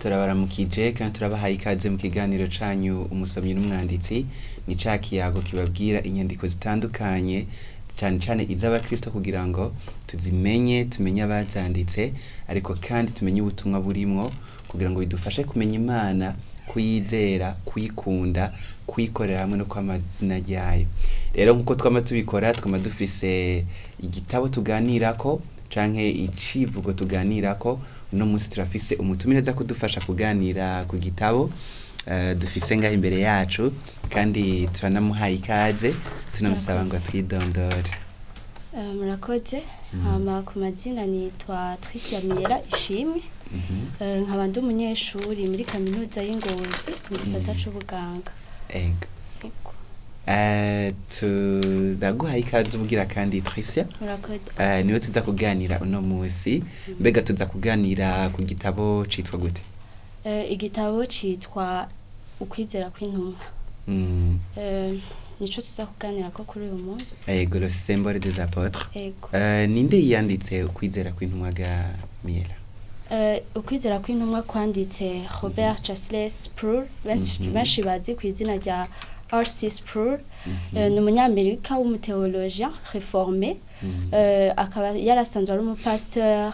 Turabaramukije kandi turabahaye ikaze mu kiganiro canyu umusomyi n'umwanditsi. Ni ca kiyago kibabwira inyandiko zitandukanye, cane cane iz'abakristo, kugira ngo tuzimenye, tumenye abazanditse, ariko kandi tumenye ubutumwa burimwo, kugira ngo bidufashe kumenya Imana, kuyizera, kuyikunda, kuyikorera hamwe no kwamamaza izina ryayo. Rero nkuko twama tubikora, twama dufise igitabo tuganirako canke icivugo tuganirako. Uno munsi turafise umutumire aza kudufasha kuganira ku gitabo dufise ngaha imbere yacu, kandi turanamuhaye ikaze, tunamusaba ngo atwidondore. Murakoze. Hama ku mazina nitwa Tricia Miera Ishimwe. Nkaba ndi umunyeshuri muri kaminuza y'Ingozi mu gisata c'ubuganga. Ego. Ego. Turaguhaye ikaze ubugira kandi, Tricia. Murakoze. Niwe tuza kuganira uno munsi. Mbega tuza kuganira ku gitabo citwa gute? Igitabo citwa Ukwizera kw'intumwa. Nico tuza kuganirako kuri uyu munsi. Ego, le symbole des apôtres. Ego. Ninde yanditse Ukwizera kw'intumwa ga Miela? Ukwizera kw'intumwa kwanditse Robert Charles Sproul, benshi benshi bazi ku izina rya R.C. Sproul. Ni umunyamerika w'umutheologien réformé. Akaba yarasanzwe ari umupasteur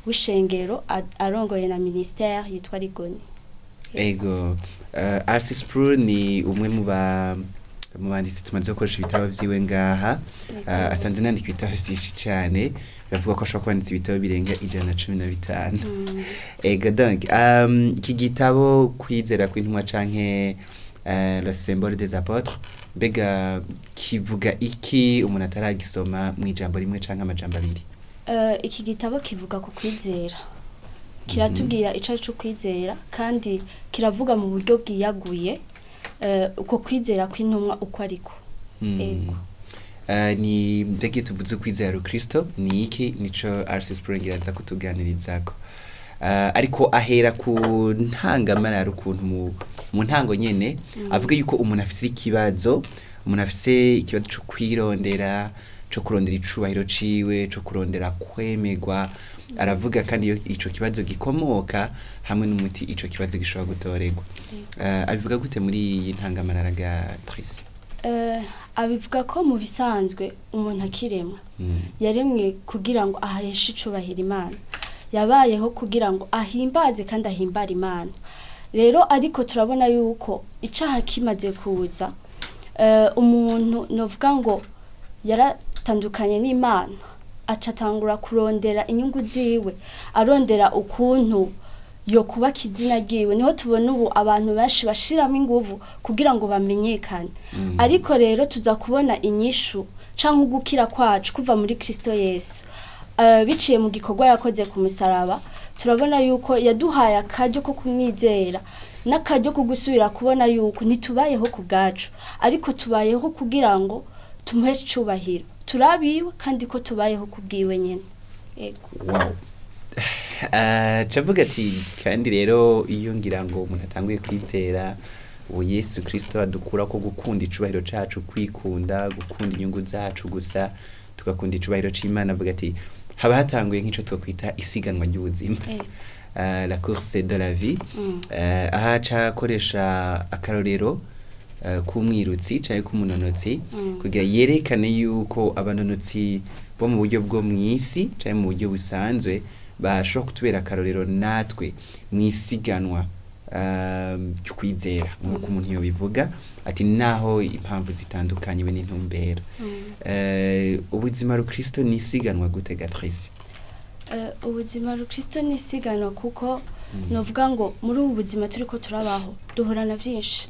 w'ishengero, arongoye na ministère yitwa Rigoni. Ego, R.C. Sproul ni umwe mu banditsi tumaze gukoresha ibitabo vyiwe ngaha. Asanzwe anandika ibitabo vyinshi cane, biravuga ko ashobora kwanditsa ibitabo birenga 115. Ego, donc iki gitabo Kwizera kw'intumwa canke le symbole des apôtres, mbega kivuga iki umuntu ataragisoma, mw'ijambo rimwe canke amajambo abiri? Iki gitabo kivuga ku kwizera, kiratubwira ico ari co kwizera, kandi kiravuga mu buryo bwiyaguye uko kwizera kw'intumwa uko ariko. Ego. Ni mbega iyo tuvuze ukwizera Kristo ni iki? Nico R.C. Sproul aza kutuganirizako. Ariko ahera ku ntangamarara, ukuntu mu ntango nyene avuga yuko umuntu afise ikibazo, umuntu afise ikibazo co kwirondera, co kurondera icubahiro ciwe, co kurondera kwemerwa. Aravuga kandi iyo ico kibazo gikomoka hamwe n'umuti ico kibazo gishobora gutorerwa. Abivuga gute muri iyi ntangamarara ga Tricia? Abivuga ko mu bisanzwe umuntu akiremwa yaremwe kugira ngo aheshe icubahiro Imana, yabayeho kugira ngo ahimbaze kandi ahimbare Imana. Rero ariko turabona yuko icaha kimaze kuza, umuntu novuga ngo yaratandukanye n'Imana, aca atangura kurondera inyungu ziwe, arondera ukuntu yo kubaka izina ryiwe. Niho tubona ubu abantu benshi bashiramo inguvu kugira ngo bamenyekane. Ariko rero tuza kubona inyishu canke ugukira kwacu kuva muri Kristo Yesu, biciye mu gikorwa yakoze ku musaraba. Turabona yuko yaduhaye akaryo ko kumwizera n'akaryo ko gusubira kubona yuko ntitubayeho ku bwacu, ariko tubayeho kugira ngo tumuhe icubahiro, turabiwe kandi ko tubayeho ku bwiwe nyene. Ego. Wow. Cavuga ati kandi rero iyo ngira ngo umuntu atanguye kwizera uwo Yesu Kristo adukura ko gukunda icubahiro cacu, kwikunda, gukunda inyungu zacu gusa, tugakunda icubahiro c'Imana, avuga ati haba hatanguye nk'ico twokwita isiganwa ry'ubuzima. La course de la vie. Aho aca akoresha akarorero k'umwirutsi canke k'umunonotsi kugira yerekane yuko abanonotsi bo mu buryo bwo mw'isi canke mu buryo busanzwe bashobora kutubera akarorero natwe mw'isiganwa ry'ukwizera, nk'uko umuntu yobivuga, ati naho impamvu zitandukanye be n'intumbero. Ubuzima rukristo ni isiganwa gute ga Tricia? Ubuzima rukristo ni isiganwa kuko novuga ngo muri ubu buzima turiko turabaho duhorana vyinshi.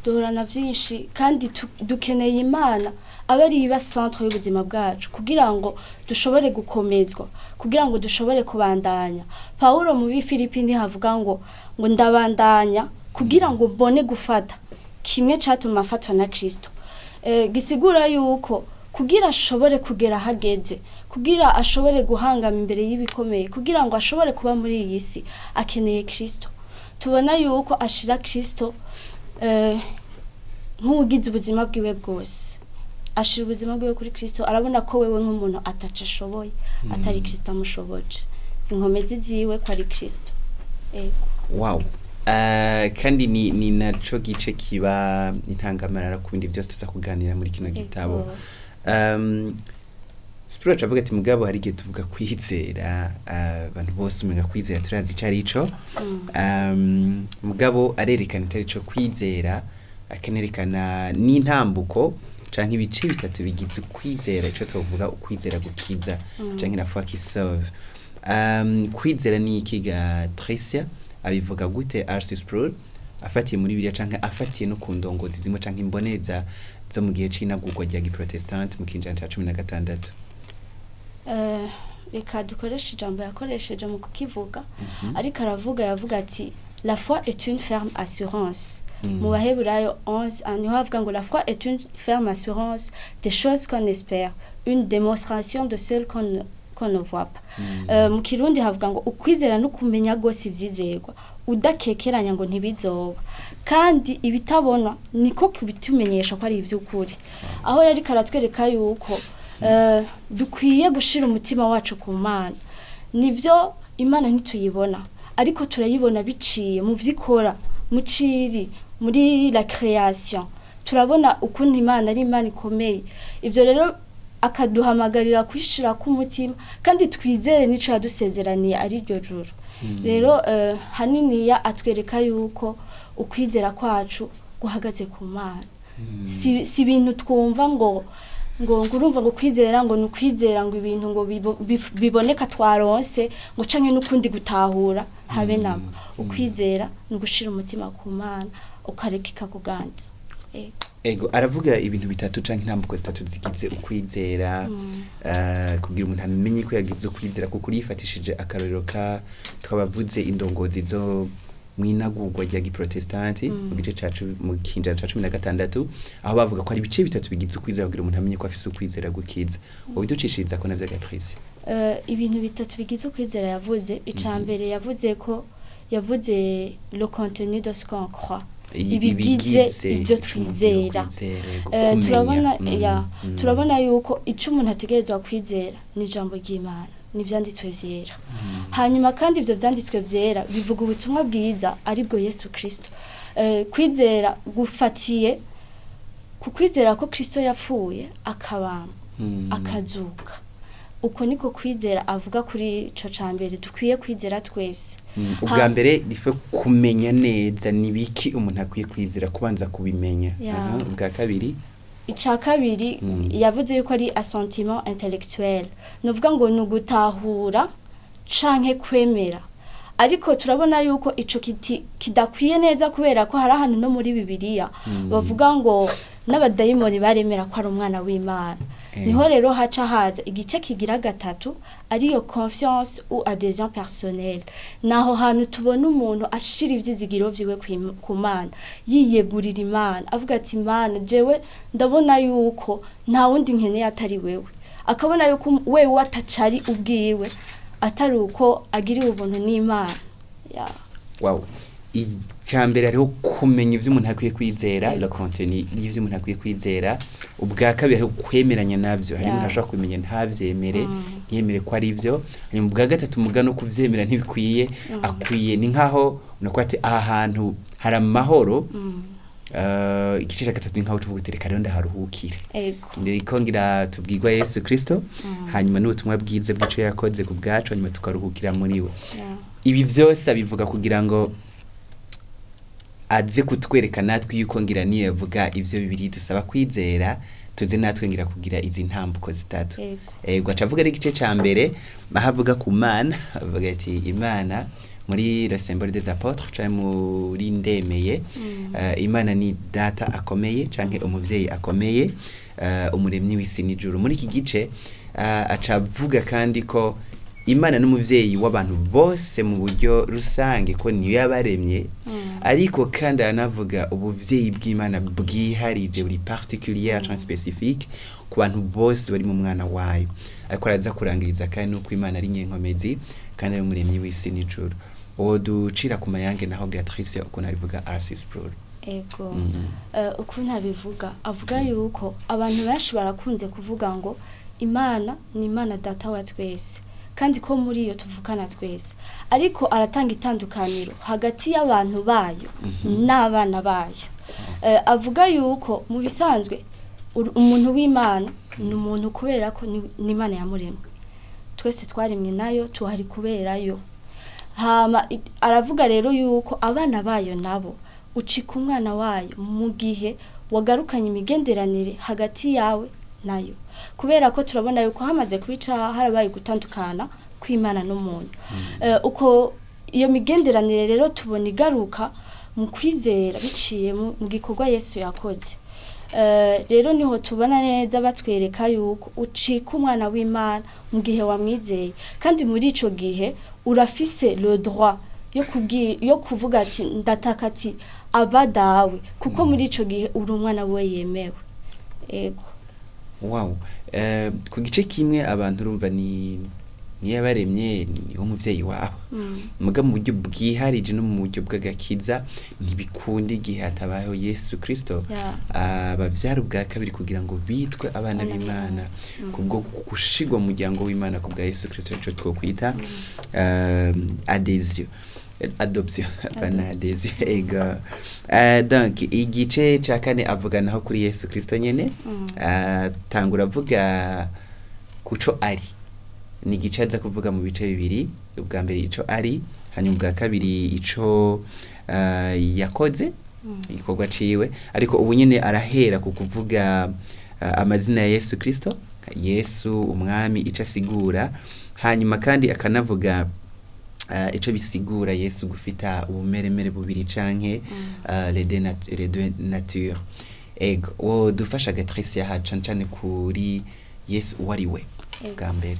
Duhorana vyinshi kandi dukeneye Imana aba ari iba centre y'ubuzima bwacu kugira ngo dushobore gukomezwa, kugira ngo dushobore kubandanya. Paulo mu Bifilipi ntihavuga ngo ndabandanya kugira ngo mbone gufata kimwe catuma afatwa na Kristo. Gisigura yuko kugira ashobore kugera hageze, kugira ashobore guhangama imbere y'ibikomeye, kugira ngo ashobore kuba muri iyi si, akeneye Kristo. Tubona yuko ashira Kristo nk'uwugize ubuzima bwiwe bwose, ashira ubuzima bwiwe kuri Kristo. Arabona ko wewe nk'umuntu ataco ashoboye atari Kristo amushoboje, inkomezi ziwe ko ari Kristo. Ego. Wow. Kandi ni naco gice kiba intangamarara ku bindi byose tuza kuganira muri kino gitabo. Spiro avuga ati mugabo hari igihe tuvuga kwizera, abantu bose umenga kwizera turazi ico arico. Mugabo arerekana itari co kwizera, akanerekana n'intambuko canke ibice bitatu bigize ukwizera, ico tuvuga ukwizera gukiza canke la foi qui sauve. Kwizera ni iki ga Tricia? Abivuga gute R.C. Sproul afatiye muri Bibiliya canke afatiye no ku ndongozi zimwe canke imboneza zo mu gihe c'inagurwa rya giprotestante mu kinjana ca 16? Reka dukoreshe ijambo yakoresheje mu kukivuga. Ariko aravuga, yavuga ati: "La foi est une ferme assurance." Mu Baheburayo 11, niho havuga ngo: "La foi est une ferme assurance des choses qu'on espère, une démonstration de celles qu'on ne voit pas." Mu Kirundi havuga ngo ukwizera no kumenya gose ivyizerwa udakekeranya ngo ntibizoba, kandi ibitabonwa niko kubitumenyesha ko ari ivy'ukuri. Aho yariko aratwereka yuko dukwiye gushira umutima wacu ku Mana. Nivyo, Imana ntituyibona, ariko turayibona biciye mu vyikora, mu ciri muri la création. Turabona ukuntu Imana ari Imana ikomeye. Ivyo rero akaduhamagarira kwishira k'umutima kandi twizere n'ico yadusezeraniye, ari ryo juru. Rero haniniya atwereka yuko ukwizera kwacu guhagaze ku Mana. Si ibintu twumva ngo urumva ngo kwizera ngo ni ukwizera ngo ibintu ngo biboneka twaronse, ngo canke n'ukundi gutahura habe namba. Ukwizera ni ugushira umutima ku Mana, ukareka ikakuganza. Ego. Ego, aravuga ibintu bitatu canke intambuko zitatu zigize ukwizera, kugira umuntu amenye ko yagize ukwizera, kuko urifatishije akarorero ka twabavuze indongozi zo mwinagurwa rya giprotestanti mu gice cacu mu kinjana ca 16, aho bavuga ko ari ibice bitatu bigize ukwizera kugira umuntu amenye ko afise ukwizera gukiza. Wobiducishiriza ko navyo, Gatrice? Ibintu bitatu bigize ukwizera yavuze, ica mbere yavuze ko yavuze le contenu de ce qu'on croit, ibigize ivyo ico umuntu twizera. yokwizera, ego, kumenya. Turabona ya turabona yuko ico umuntu ategerezwa kwizera ni ijambo ry'Imana, ni ivyanditswe vyera. Hanyuma kandi ivyo vyanditswe vyera bivuga ubutumwa bwiza, aribwo Yesu Kristo. Kwizera gufatiye ku kwizera ko Kristo yapfuye, akabambwa, akazuka. Uko niko kwizera avuga kuri ico ca mbere dukwiye kwizera twese. Ubwa mbere nife kumenya neza ni biki umuntu akwiye kwizera, kubanza kubimenya. Aha, ubwa kabiri? Ica kabiri yavuze yuko ari assentiment intellectuel, nuvuga ngo ni ugutahura canke kwemera. Ariko turabona yuko ico kiti kidakwiye neza, kubera ko hari ahantu no muri Bibiliya bavuga ngo n'abadayimoni baremera ko ari umwana w'Imana. Niho rero haca haza igice kigira gatatu, ariyo confiance ou adhésion personnelle. Naho hantu tubona umuntu ashira ivyizigiro vyiwe ku Mana, yiyegurira Imana, avuga ati: "Imana, jewe ndabona yuko nta wundi nkeneye atari wewe." Akabona yuko wewe atacari ubwiwe, atari uko agiriwe ubuntu n'Imana. Ya. Wow, icya mbere hariho kumenya ivyo umuntu akwiye kwizera, Yego. le contenu y'ivyo umuntu akwiye kwizera. Ubwa kabiri hariho kwemeranya navyo, hari umuntu ashobora kubimenya ntavyemere, ntiyemere ko ari ivyo. Hanyuma ubwa gatatu, muga no kuvyemera ntibikwiye, akwiye ni nkaho unakuba ati aha hantu hari amahoro. Igice cya gatatu ni nkaho tuvuga uti reka rero ndaharuhukire, Ego. ndiko ngira tubwirwa Yesu Kristo, hanyuma n'ubutumwa bwiza bw'ico yakoze ku bwacu, hanyuma tukaruhukira muri we. Ibi byose abivuga kugira ngo aze kutwereka natwe yuko ngira niyo yavuga ivyo bibiri dusaba kwizera, tuze natwe ngira kugira izi ntambuko zitatu. Ego. Ego, aca avuga n'igice ca mbere aho avuga ku Mana, avuga ati Imana muri le symbole des apôtres canke muri ndemeye, Imana ni data akomeye canke umuvyeyi akomeye, umuremyi w'isi n'ijuru. Muri iki gice aca avuga kandi ko Imana n'umuvyeyi w'abantu bose mu buryo rusange, ko niyo yabaremye. Ariko kandi aranavuga ubuvyeyi bw'Imana bwiharije, buri particulier canke spécifique ku bantu bose bari mu mwana wayo. Ariko araza kurangiriza kandi nuko Imana ari nyenkomezi kandi ari umuremyi w'isi n'ijuru. Uwo ducira ku mayange naho, Beatrice, ukuntu abivuga R.C. Sproul? Ego. Ukuntu abivuga, avuga yuko abantu benshi barakunze kuvuga ngo Imana ni Imana data wa twese. kandi ko muri iyo tuvukana twese. Ariko aratanga itandukaniro hagati y'abantu bayo n'abana bayo. Avuga yuko mu bisanzwe umuntu w'Imana ni umuntu kubera ko ni Imana yamuremye. Twese twaremwe nayo, tuhari kuberayo. Hama aravuga rero yuko abana bayo nabo ucika umwana wayo mu gihe wagarukanye imigenderanire hagati yawe nayo, kubera ko turabona yuko hamaze kubica harabaye gutandukana kw'Imana n'umuntu. Uko iyo migenderanire rero tubona igaruka mu kwizera biciye mu gikorwa Yesu yakoze. Rero niho tubona neza batwereka yuko ucika umwana w'Imana mu gihe wamwizeye, kandi muri ico gihe urafise le droit yo kuvuga ati ndataka ati aba dawe, kuko muri ico gihe uri umwana we yemewe. Ego. Wow. Ku gice kimwe abantu urumva ni niyo yabaremye, ni wo muvyeyi wabo, muga mu buryo bwiharije no mu buryo bw'agakiza ntibikunda igihe hatabayeho Yesu Kristo abavyara ubwa kabiri kugira ngo bitwe abana Abana b'Imana b'Imana. Kubwo gushigwa mu muryango w'Imana kubwa Yesu Kristo, nico twokwita adhésion, adoption, apana adhésion. Ego. Donc igice ca kane avuga naho kuri Yesu Kristo nyene. Tangura avuga kuco ari, ni igice aza kuvuga mu bice bibiri: ubwa mbere ico ari, hanyuma ubwa kabiri ico yakoze, igikorwa ciwe. Ariko ubu nyene arahera ku kuvuga amazina ya Yesu Kristo, Yesu umwami, ico asigura, hanyuma kandi akanavuga ico bisigura Yesu gufita ubumeremere bubiri canke les deux natures. Ego, wo dufasha Gatrice aha cane cane kuri Yesu uwo ari we bwa mbere.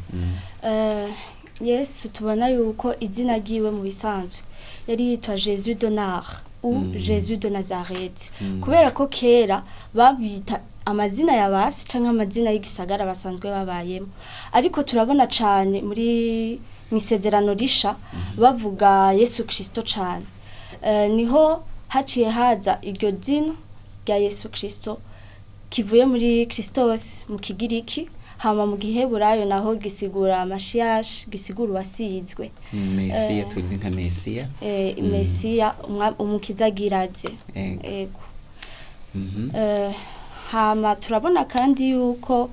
Yesu tubona yuko izina ryiwe mu bisanzwe yari yitwa Jésus de Nar ou Jésus de Nazareth, kubera ko kera babita amazina ya basi canke amazina y'igisagara basanzwe babayemo. Ariko turabona cane muri mw'isezerano risha bavuga Yesu Kristo cane. Niho haciye haza iryo zina rya Yesu Kristo kivuye muri Christos mu Kigiriki, hama mu Giheburayo naho gisigura Mashiach, gisigura uwasizwe. Mesiya, tuzi nka Mesiya. Mesiya, umukiza agiraze. Ego. Ego. Hama turabona kandi yuko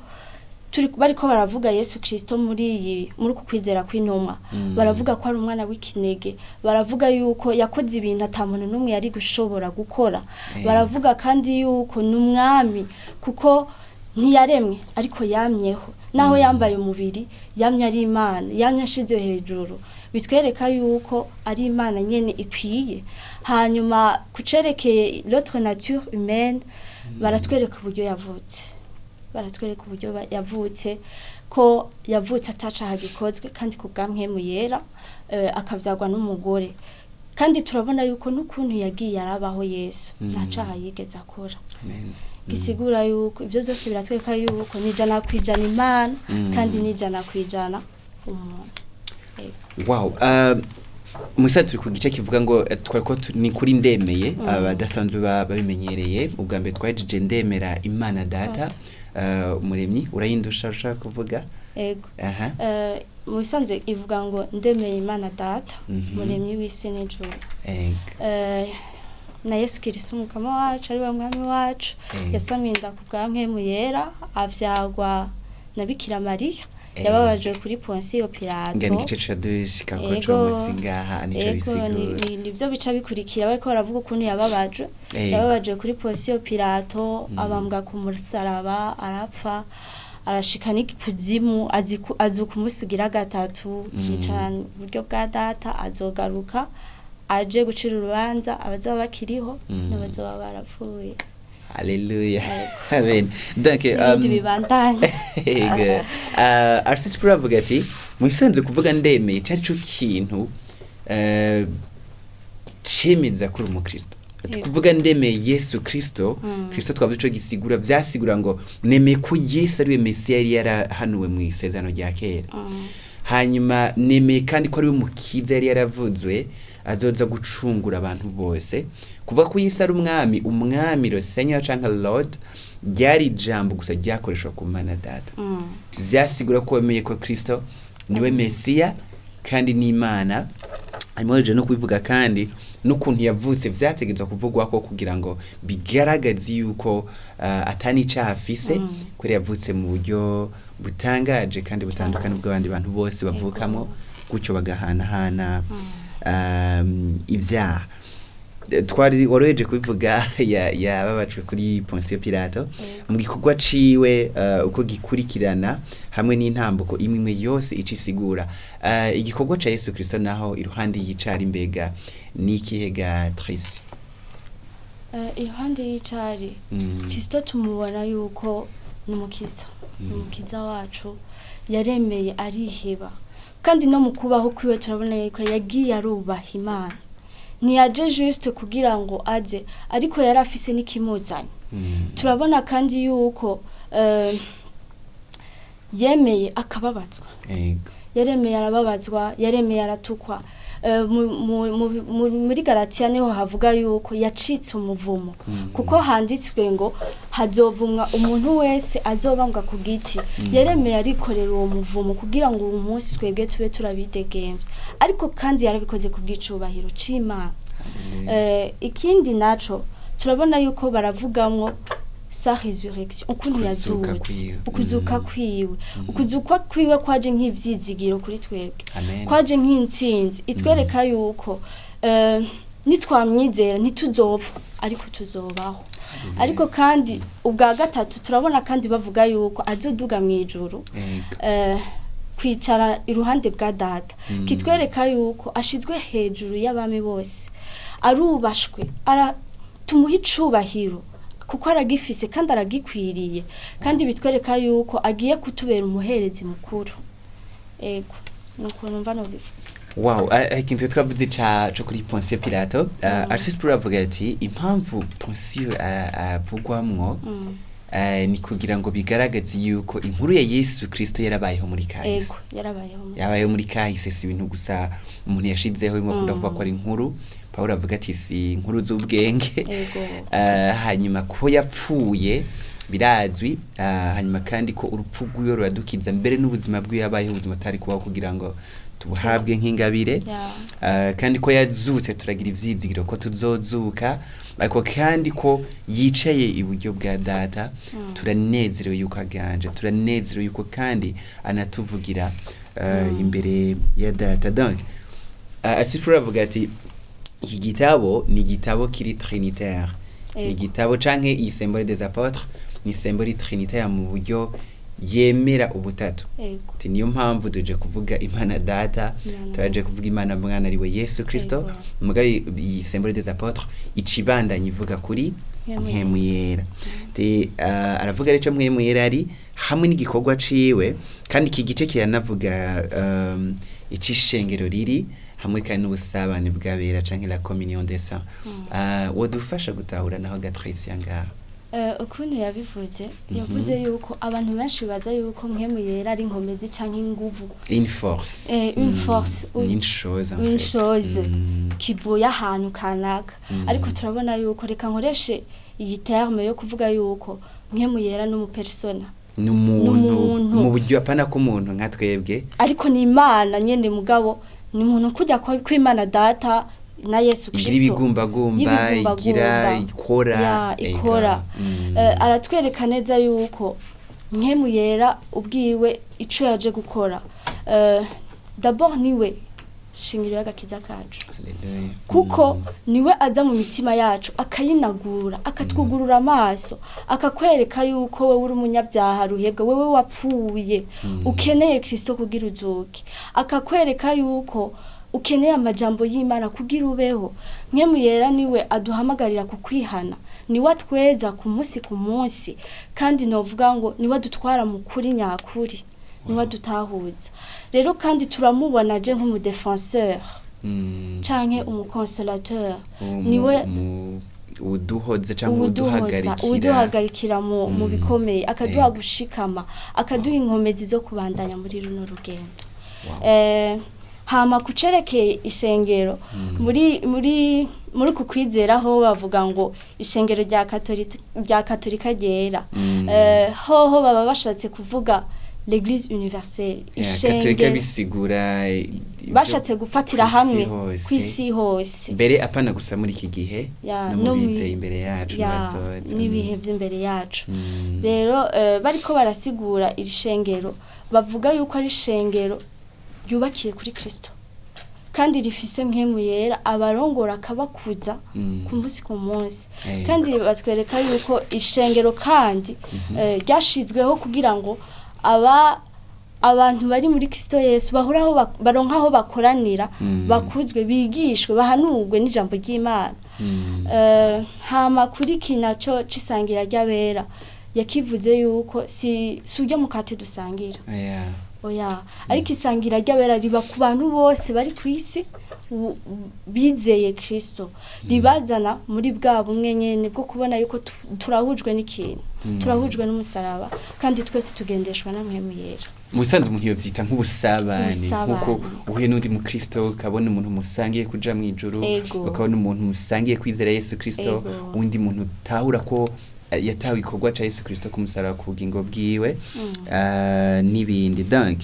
turi bariko baravuga Yesu Kristo muri uku kwizera kw'intumwa, baravuga ko ari umwana w'ikinege, baravuga yuko yakoze ibintu ata muntu n'umwe yari gushobora gukora, baravuga kandi yuko ni umwami kuko ntiyaremwe ariko yamyeho, naho yambaye umubiri yamye ari Imana, yamye ashize hejuru, bitwereka yuko ari Imana nyene ikwiye. Hanyuma kucerekeye l'autre nature humaine, baratwereka uburyo yavutse, baratwereka uburyo yavutse, ko yavutse atacaha gikozwe kandi ku bwa Mpwemu Yera, akavyagwa n'umugore. Kandi turabona yuko n'ukuntu yagiye arabaho Yesu nta caha yigeze akora. Amen. Gisigura yuko ivyo vyose biratwereka yuko ni 100% Imana kandi ni 100% umuntu. Ego. Wow. Musa, turi ku gice kivuga ngo twari ko ni kuri ndemeye abadasanzwe babimenyereye. Ubwa mbere twajije ndemera Imana Data, umuremyi. Urayindusha ushaka kuvuga? Ego. Aha. Mu bisanzwe ivuga ngo ndemeye Imana Data, muremyi w'isi n'ijuru. Ego. Na Yesu Kristo umukama wacu, ari we mwami wacu, yasamye inda ku bwa Mpwemu Yera, avyagwa na Bikira Mariya, yababajwe kuri Ponsiyo Pilato. Ngana igice ca dushika ko co musi ngaha nico Ego, bisigura. Nivyo bica bikurikira, bariko baravuga ukuntu yababajwe. Yababajwe kuri Ponsiyo Pilato, abambwa ku musaraba, arapfa, arashika n'ikuzimu, azuka umunsi ugira gatatu, yicara iburyo bwa Data, azogaruka aje gucira urubanza abazoba bakiriho n'abazoba barapfuye. Hallelujah. Amen. Donc N'ibindi bibandanye. Ego. R.C. Sproul avuga ati mu bisanzwe kuvuga ndemeye cari co kintu cemeza ko uri umukristo. Ati kuvuga ndemeye Yesu Kristo, Kristo twavuze ico gisigura, vyasigura ngo nemeye ko Yesu ari we Mesiya yari yarahanuwe mu isezerano rya kera. Hanyuma nemeye kandi ko ari we mukiza yari yaravuzwe azoza gucungura abantu bose. Kuvuga ko Yesu ari umwami, umwami le Seigneur canke Lord, ryari ijambo gusa ryakoreshwa ku Mana Data. Vyasigura ko wemeye ko Kristo Niwe Mesiya kandi n'Imana. Hanyuma yaje no kubivuga kandi n'ukuntu yavutse vyategerezwa kuvugwa ko kugira ngo bigaragaze yuko atani icaha afise, kubera yavutse mu buryo butangaje kandi butandukanye bw'abandi bantu bose bavukamo, gutyo bagahanahana ivyaha. Twari woroheje kubivuga, yababajwe kuri Ponsiyo Pilato mu gikorwa ciwe, uko gikurikirana hamwe n'intambuko imwe imwe yose ico isigura. Igikorwa ca Yesu Kristo naho iruhande y'icari mbega ni ikihe ga Tracy? Iruhande y'icari, Kristo tumubona yuko ni umukiza, ni umukiza wacu. Yaremeye ariheba, kandi no mu kubaho kwiwe turabona yuko yagiye arubaha Imana. Ntiyaje juste kugira ngo aze, ariko yari afise n'ikimuzanye. Turabona kandi yuko yemeye akababazwa. Yaremeye arababazwa, yaremeye aratukwa. Muri Galatiya niho havuga yuko yacitse umuvumo, kuko handitswe ngo hazovumwa umuntu wese azobambwa ku giti. Yaremeye arikorera uwo muvumo kugira ngo uwo munsi twebwe tube turabidegemvya, ariko kandi yarabikoze ku bw'icubahiro c'Imana. Ikindi naco turabona yuko baravugamwo sa résurrection, ukuntu Ukuzuka yazutse, kwiwe. ukuzuka kwiwe. Ukuzuka kwiwe kwaje nk'ivyizigiro kuri twebwe, Amen. kwaje nk'intsinzi itwereka yuko nitwamwizera ntituzopfa, ariko tuzobaho. Ariko kandi ubwa gatatu turabona kandi bavuga yuko azoduga mu ijuru, kwicara iruhande bwa Data, kitwereka yuko ashizwe hejuru y'abami bose, arubashwe, tumuha icubahiro kuko aragifise kandi aragikwiriye, kandi bitwereka yuko agiye kutubera umuherezi mukuru. Ego, nuko numva nobivuga. Wow, ikintu twavuze ca co kuri Ponsiyo Pilato, Arcisse Puro avuga ati impamvu Ponsiyo avugwamwo ni kugira ngo bigaragaze yuko inkuru ya Yesu Kristo yarabayeho muri kahise. Ego, yarabayeho Yabayeho muri kahise, si ibintu gusa umuntu yashizeho bimwe akunda kuvuga ko ari inkuru. Pawulo avuga ati si inkuru z'ubwenge. Hanyuma ko yapfuye birazwi, hanyuma kandi ko urupfu rwiwe ruradukiza, mbere n'ubuzima bwiwe yabayeho ubuzima atari kubaho kugira ngo tubuhabwe nk'ingabire. Kandi ko yazutse turagira ivyizigiro ko tuzozuka, ariko kandi ko yicaye iburyo bwa Data, turanezerewe yuko aganje, turanezerewe yuko kandi anatuvugira imbere ya Data. Donc Asifura avuga ati iki gitabo ni igitabo kiri trinitaire, ni igitabo canke iyi symbole des apôtres ni symbole trinitaire mu buryo yemera ubutatu. Ati niyo mpamvu duje kuvuga Imana Data, Imana. turaje kuvuga Imana Mwana ariwe Yesu Kristo. Mugabe iyi symbole des apôtres icibandanya ivuga kuri Mpwemu. Mpwemu Yera. Ati, aravuga rero ico Mpwemu Yera ari hamwe n'igikorwa ciwe, kandi iki gice kiranavuga icishengero riri hamwe kandi n'ubusabane bw'abera canke la communion des saints. Wodufasha gutahura naho Gatricia ngaha? Ukuntu yabivuze, yavuze yuko abantu benshi baza yuko Mpwemu Yera ari inkomezi canke inguvu. Une force. Une force, une chose en une fait. chose kivuye ahantu kanaka. Ariko turabona yuko, reka nkoreshe iyi terme yo kuvuga yuko Mpwemu Yera n'umupersona. N'umuntu. N'umuntu. Mu buryo apana ko umuntu nka twebwe. Ariko ni Imana nyene, mugabo ni umuntu kujya kw'Imana Data na Yesu Igira Kristo. ibigumbagumba, Y'ibigumbagumba. igira ikora. Ya, ikora. Aratwereka neza yuko Mpwemu Yera ubwiwe ico yaje gukora, d'abord niwe shingiro y'agakiza kacu, Hallelujah. kuko niwe aza mu mitima yacu akayinagura, akatwugurura amaso, akakwereka yuko wewe uri umunyabyaha ruhebwa, wewe wapfuye, ukeneye Kristo kugira uzuke, akakwereka yuko ukeneye amajambo y'Imana kugira ubeho. Mpwemu Yera niwe aduhamagarira kukwihana, niwe atweza ku munsi ku munsi, kandi novuga ngo niwe adutwara mu kuri nyakuri, niwe adutahuza. Rero kandi turamubona aje nk'umudefenseur canke umukonsolateur, niwe uduhoze canke uwuduhoza, uduhagarikira. uwuduhagarikira mu bikomeye, akaduha gushikama, akaduha inkomezi zo kubandanya muri runo rugendo. Hama kucerekeye ishengero, muri ku kwizera ho bavuga ngo ishengero rya Katolika, rya Katolika ryera, hoho baba bashatse kuvuga l'Eglise universelle, Katolika bisigura bashatse gufatira hamwe ku isi hose, mbere apana gusa muri iki gihe, no mu bizeye imbere yacu n'ibihe by'imbere yacu. Rero bariko barasigura iri shengero, bavuga yuko ari ishengero ryubakiye kuri Kristo kandi rifise Mpwemu Yera abarongora akabakuza ku munsi ku munsi. Kandi batwereka yuko ishengero kandi ryashizweho kugira ngo aba abantu bari muri Kristo Yesu bahuraho, baronka aho bakoranira, bakuzwe, bigishwe, bahanurwe n'ijambo ry'Imana. Hama kuri iki naco c'isangira ry'abera, yakivuze yuko si urya mukate dusangira, oya, ariko isangira ry'abera riba ku bantu bose bari ku isi bizeye Kristo, ribazana muri bwa bumwe nyene bwo kubona yuko turahujwe n'ikintu, turahujwe n'umusaraba, kandi twese tugendeshwa na Mpwemu Yera. Mu bisanzwe umuntu yovyita nk'ubusabane, nkuko uhuye n'undi mukristo ukabona umuntu musangiye kuja mw'ijuru, ukabona umuntu musangiye kwizera Yesu Kristo, undi muntu utahura ko yatawe igikorwa ca Yesu Kristo ku musaraba ku bugingo bwiwe, n'ibindi. Donc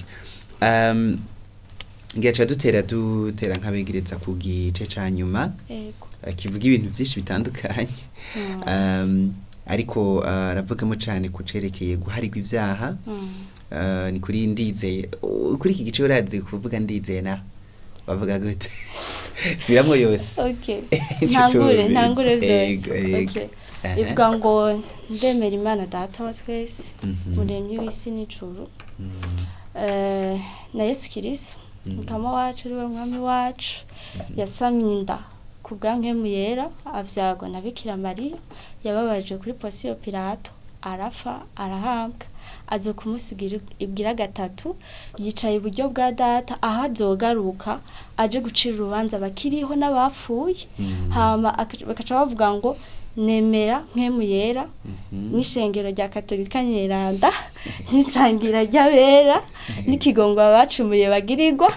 ngiye dutera nk'abegereza ku gice ca nyuma kivuga ibintu vyinshi bitandukanye, ariko aravugamo cane ku cerekeye guharirwa ivyaha. Ni kuri ndizeye, kuri iki gice urazi kuvuga ndizeye na bavuga gute? Subiramwo yose. Okay, ntangure byose. Okay, ivuga ngo: "Ndemera Imana Data wa twese, muremyi w'isi n'ijuru, na Yesu Kristo Mukama wacu, ari we Mwami wacu, yasamye inda ku bwa Mpwemu Yera, avyagwa na Bikira Mariya, yababajwe kuri Ponsiyo Pilato, arapfa, arahambwa, aza kumusigira ibwira gatatu, yicaye iburyo bwa Data, aho azogaruka aje gucira urubanza bakiriho n'abapfuye." Hama bakaca bavuga ngo: "Nemera Mpwemu Yera, n'ishengero rya Katolika Nyeranda, n'isangira ry'abera, n'ikigongo abacumuye bagirirwa."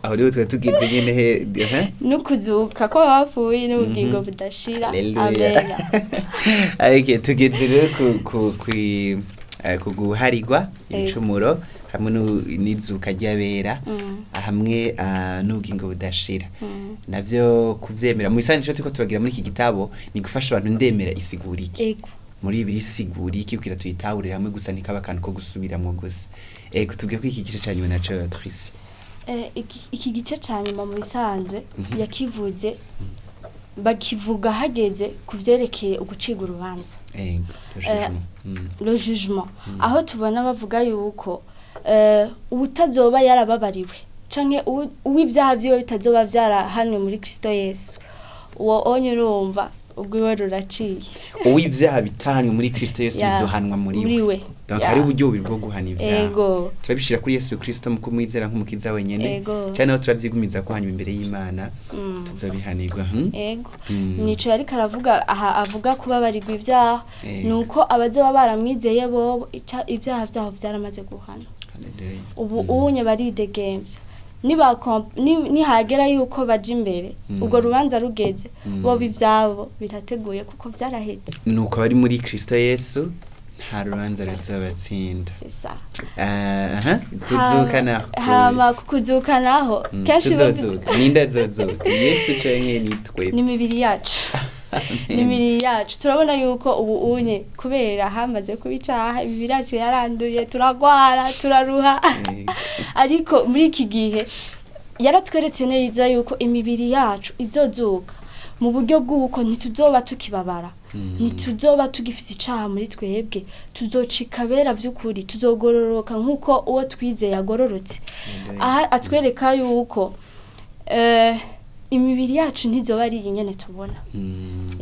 Aho rero twari tugize nyene he? N'ukuzuka kw'abapfuye, n'ubugingo budashira. Amena. Ariko tugeze rero ku guharirwa ibicumuro hamwe n'izuka ry'abera hamwe n'ubugingo budashira, navyo kuvyemera. Mu bisanzwe ico turiko turagira muri iki gitabo ni gufasha abantu: ndemera isigura iki? Muri ibiri isigura iki? Kugira tuyitahurire hamwe gusa, ntikaba akantu ko gusubiramwo gusa. Ego, tubwiye ko iki gice ca nyuma naco, Tricia. Iki gice ca nyuma mu bisanzwe yakivuze, bakivuga hageze ku vyerekeye uguciga urubanza, Ego, le jugement, aho tubona bavuga yuko uwutazoba yarababariwe canke uw'ivyaha vyiwe bitazoba vyarahanwe muri Kristo Yesu, uwo onye urumva ubwiwe ruraciye. Uw'ivyaha bitahanywe muri Kristo Yesu bizohanwa muri muri we. Donc hari uburyo bubiri bwo guhana ivyaha: turabishira kuri Yesu Kristo mu kumwizera nk'umukiza wenyene, canke naho turavyigumiza ko hanyuma imbere y'Imana tuzobihanirwa. Ego, nico yariko aravuga aha, avuga kubabarirwa ivyaha nuko abazoba baramwizeye bobo ivyaha vyabo vyaramaze guhana. Hallelujah. Ubu unye baridegemvya, nihagera yuko baja imbere, ubwo rubanza rugeze, bobo ivyabo birateguye kuko vyaraheze. Nuko abari muri Kristo Yesu nta rubanza ruzobatsinda. C'est ça. Aha, kuzuka naho? Hama kuzuka naho, kenshi Tuzozuka, ninde azozuka, Yesu canke ni twebwe? Ni imibiri yacu, ni imibiri yacu. Turabona yuko ubu unye kubera hamaze kuba icaha, imibiri yacu yaranduye, turagwara, turaruha. Ariko muri iki gihe yaratweretse neza yuko imibiri yacu izozuka mu buryo bw'uko ntituzoba tukibabara, ntituzoba tugifise icaha muri twebwe, tuzocika abera vy'ukuri, tuzogororoka nk'uko uwo twizeye agororotse. Aha atwereka yuko imibiri yacu ntizoba ari iyi nyene tubona.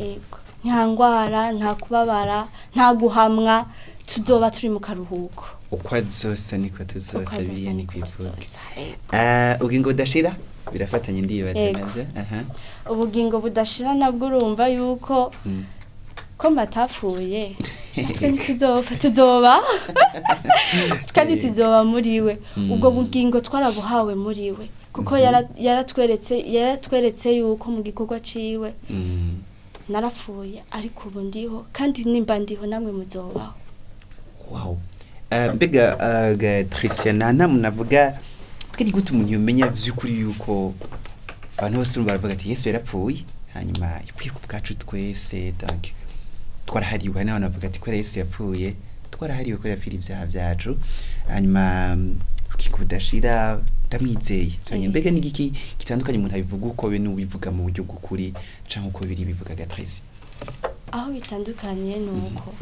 Ego, nta ngwara, nta kubabara, nta guhamwa, tuzoba turi mu karuhuko. Uko azosa niko tuzosa. Uko azosa Biye niko niko ivuga. tuzosa, ego. Ubugingo budashira birafatanye, ndibaza. Ego. Navyo aha. Ubugingo budashira nabwo urumva yuko ko matapfuye, natwe ntituzopfa, tuzoba kandi tuzoba muri we. Ubwo bugingo twarabuhawe muri we, kuko yaratweretse yuko mu gikorwa ciwe narapfuye, ariko ubu ndiho, kandi nimba ndiho namwe muzobaho. Wow. Mbega Tricia, nta muntu avuga mbega ni gute umuntu yomenya vy'ukuri yuko abantu bose urumva baravuga ati Yesu yarapfuye, hanyuma yapfuye ku bwacu twese, donc twarahariwe. Hari n'abantu bavuga ati kubera Yesu yapfuye twarahariwe ko yapfira ibyaha byacu, hanyuma ubugingo budashira ndamwizeye. Vyonyene. Mbega ni igiki gitandukanye umuntu abivuga uko be n'ubivuga mu buryo bw'ukuri canke uko biri bivuga, Gatrice? Aho bitandukaniye ni uko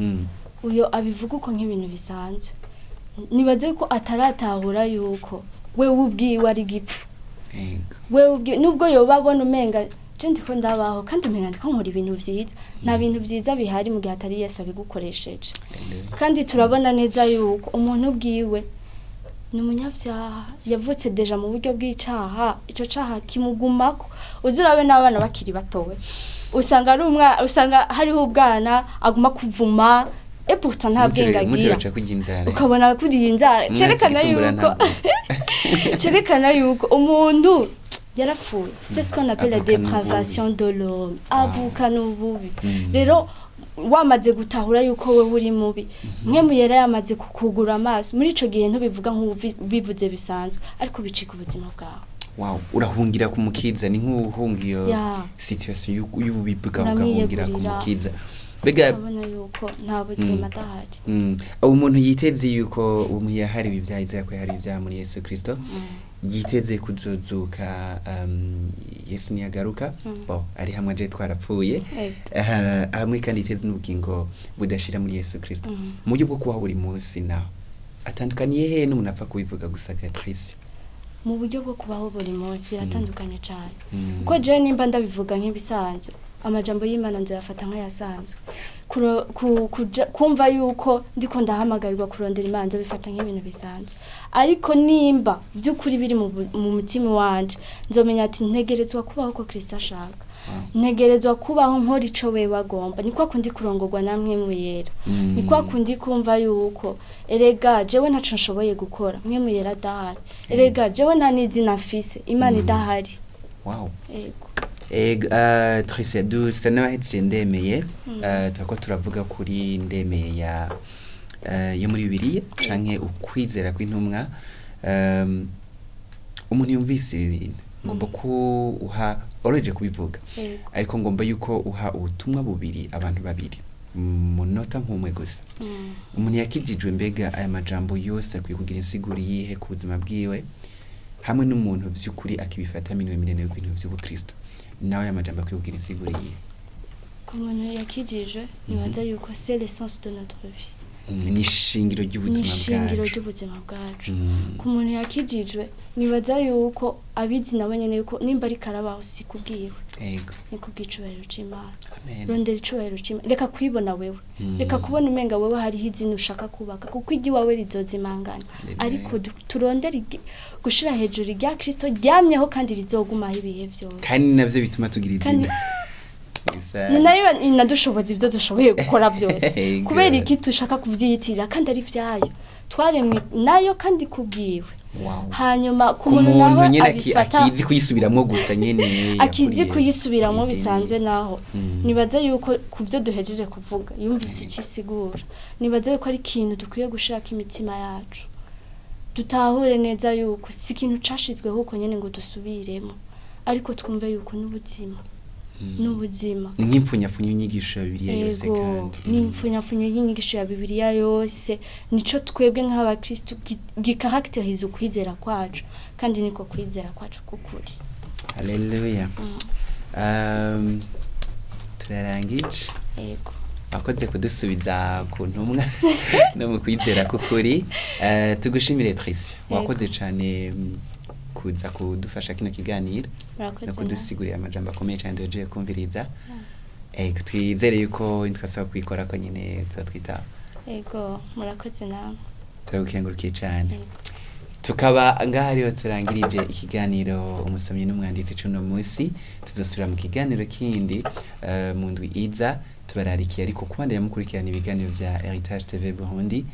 uyo abivuga uko nk'ibintu bisanzwe, nibaze ko ataratahura yuko wewe ubwiwe ari gipfu. Wewe ubwiwe, nubwo yoba abona umenga je ndiko ndabaho kandi umenga ndiko nkora ibintu vyiza, nta bintu vyiza bihari mu gihe atari Yesu abigukoresheje. Kandi turabona neza yuko umuntu ubwiwe ni umunyabyaha, yavutse déjà mu buryo bw'icaha, ico caha kimugumako. Uzi urabe n'abana bakiri batowe, usanga ari umwa, usanga hariho ubwana aguma kuvuma, et pourtant nta bwenge agira. Mutero kurya inzara. Ukabona kuriye inzara. Umwanzi Cerekana gitumbura yuko ntabwo. Cerekana yuko umuntu yarapfuye, c'est ce qu'on appelle la Avukana ububi. dépravation de l'homme, avukana ububi. Rero wamaze gutahura yuko wewe uri mubi, mwe yera yamaze kukugura amaso, muri ico gihe ntubivuga nk'ubivuze bisanzwe, ariko bicika ubuzima bwawe. Wow, urahungira ku mukiza, ni nk'uhunga iyo situation y'ububi bwawe, ugahungira ku Uramwiyegurira. mukiza. Mbega Urabona yuko nta buzima adahari. Umuntu yiteze yuko umuntu yahariwe ibyaha, yizera ko yahariwe ibyaha muri Yesu Kristo, yiteze kuzozuka Yesu niyagaruka, bon, ari hamwe aje twarapfuye. Hamwe kandi yiteze n'ubugingo budashira muri Yesu Kristo, mu buryo bwo kubaho buri munsi naho atandukaniye hehe n'umuntu apfa kubivuga gusa, Catrice? Mu buryo bwo kubaho buri munsi biratandukanye cyane, kuko jewe nimba ndabivuga nk'ibisanzwe, amajambo y'Imana nzoyafata nk'ayasanzwe. Kumva yuko ndiko ndahamagarirwa kurondera Imana, nzobifata nk'ibintu bisanzwe. Ariko nimba by'ukuri biri mu mutima wanje, nzomenya ati ntegerezwa kubaho uko Kristo ashaka, ntegerezwa kubaho nkora ico wewe agomba. Ni kwa kundi kurongorwa namwe muyera, ni kwa kundi kumva yuko erega jewe ntaco nshoboye gukora mwe muyera adahari, erega jewe nta n'izina mfise Imana idahari. Ego. Ego, Tricia, dusa n'abahejeje ndemeye. Turako turavuga kuri ndemeye ya yo muri Bibiliya canke ukwizera kw'intumwa. Umuntu yumvise ibi bintu, ngomba ko uha, oroheje kubivuga, ariko ngomba yuko uha ubutumwa bubiri abantu babiri mu munota nk'umwe gusa. Umuntu yakijijwe, mbega aya majambo yose akwiye kugira insiguro yihe ku buzima bwiwe, hamwe n'umuntu vy'ukuri akibifata minwe minene y'ibintu vy'ubukristo, nawe aya majambo akwiye kugira insiguro yihe? Ku muntu yakijijwe, nibaza yuko c'est l'essence de notre vie. Ni ishingiro Ni ry'ubuzima ishingiro bwacu. ry'ubuzima bwacu. Ku muntu yakijijwe, nibaza yuko abizi nawe nyene yuko nimba ariko arabaho si kubwiwe, ni kubw'icubahiro c'Imana. Rondera icubahiro c'Imana, reka kwibona wewe, reka kubona umenga wewe hariho izina ushaka kubaka, kuko iry'iwawe rizozimangana. Ariko turondere gushira hejuru irya Kristo ryamyeho kandi rizogumaho ibihe vyose. Kandi navyo bituma tugira Kandi izina. Isa- Ni nayo inadushoboza ivyo dushoboye gukora byose. Kubera iki dushaka kuvyiyitirira kandi ari vyayo? Twaremwe nayo kandi kubwiwe. Hanyuma ku Ku muntu muntu nawe nyene abifata akizi kuyisubiramwo gusa nyene akizi yakuriye kuyisubiramwo idini. bisanzwe naho, nibaza yuko ku byo duhejeje kuvuga yumvise icyo isigura. Nibaza yuko ari ikintu dukwiye gushirako imitima yacu, dutahure neza yuko si ikintu cashizweho uko nyene ngo dusubiremo, ariko twumve yuko n'ubuzima, n'ubuzima. Ni nk'impfunyapfunyo y'inyigisho ya Bibiliya yose. Ego, Kandi ni impfunyapfunyo y'inyigisho ya Bibiliya yose. Nico twebwe nk'abakristu gikarakteriza ukwizera kwacu, kandi niko kwizera kwacu k'ukuri. Haleluya. Turarangije. Ego. Wakoze kudusubiza ku ntumwa no mu kwizera k'ukuri. Tugushimire Tricia, wakoze cyane kuza kudufasha kino kiganiro Murakoze no nawe. kudusigurira amajambo akomeye cyane duhejeje kumviriza. Twizere yuko twasaba kuyikora ko nyine tuzatwitaba. Ego, murakoze nawe. Turagukengurukiye cyane. Ego. Tukaba ngaha rero turangirije ikiganiro umusomyi n'umwanditsi c'uno munsi. Tuzosubira mu kiganiro kindi mu ndwi iza. Tubararikiye ariko kubandanya mukurikirana ibiganiro vya Heritage TV Burundi.